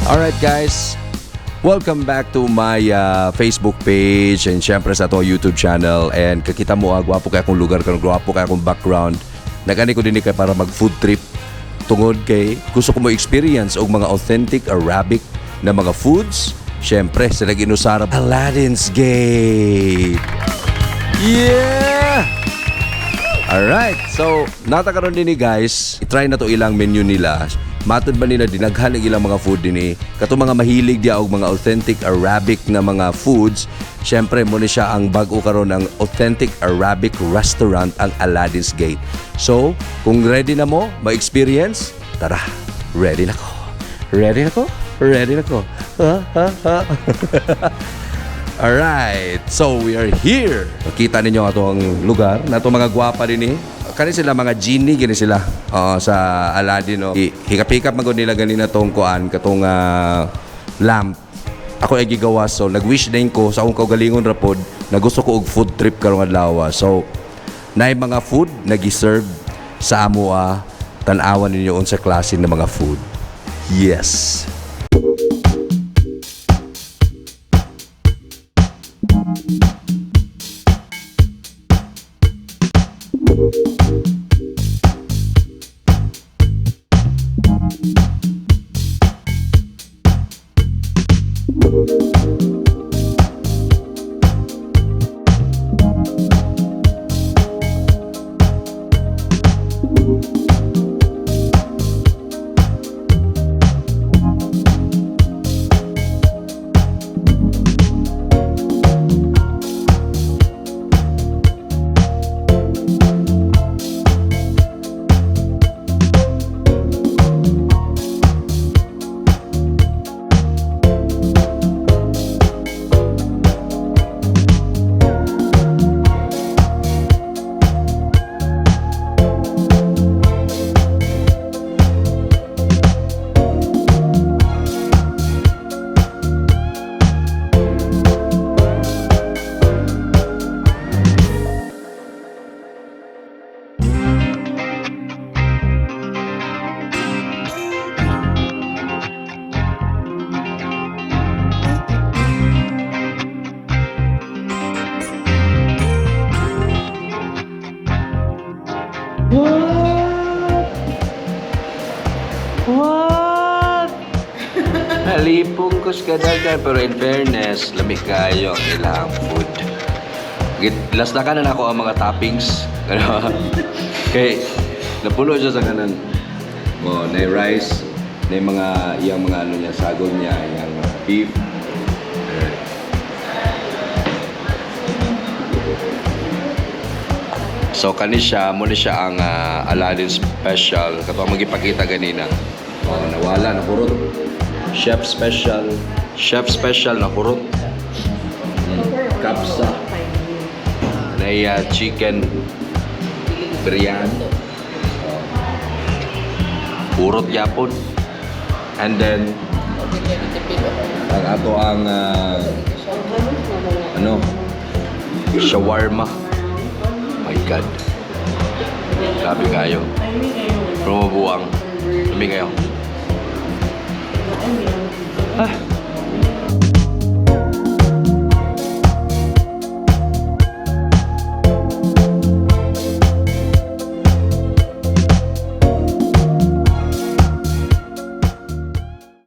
Alright guys, welcome back to my Facebook page and syempre sa ato YouTube channel and kakita mo gwapo kay akong lugar karon, gwapo kay akong background. Nagani ko dinhi kay para mag food trip tungod kay gusto ko mo experience og mga authentic Arabic na mga foods. Syempre sa nag-inusarap Aladdin's Gate. Yeah! Alright, so nata karon dinhi guys, i-try na to ilang menu nila. Matod ba nila dinaghan ang ilang mga food dinhi? Kato mga mahilig diya og mga authentic Arabic na mga foods. Syempre mo ni siya ang bag-o karon, ang authentic Arabic restaurant, ang Aladdin's Gate. So, kung ready na mo ma-experience, tara, ready na ko. Ready na ko? Ready na ko. Ha, ha, ha. Alright, so we are here. Makita ninyo ato ang lugar, nato mga gwapa din eh. Kani sila mga genie gini sila. Oo, sa Aladdin, no. Hikap-hikap man gud nila ganina tong kuan katong lamp. Ako ay gigawas, so nag-wish din ko sa akong kaugalingon rapod na gusto ko og food trip karong adlaw. So naay mga food na gi-serve sa amoa, tan-awan ninyo unsa klase ng mga food. Yes. What? Halipong kus kadagan, pero in fairness, lami kayo ang ilang food. Last na kanan ako ang mga toppings. Ano? Kay napuno siya sa kanan. Oh, na rice, na mga iyang mga ano niya, sagol niya, iyang beef. Alright. So kani siya, mo ni siya ang Aladdin special. Kato ang magipakita ganina. Oh, nawala na hurot. Chef special. Chef special na hurot. Kapsa. Na chicken biryani. Oh. Hurot yapon. And then ang ato ang ano, shawarma. My God. Grabe kayo. Pero mabuang. Lami kayo. Ah.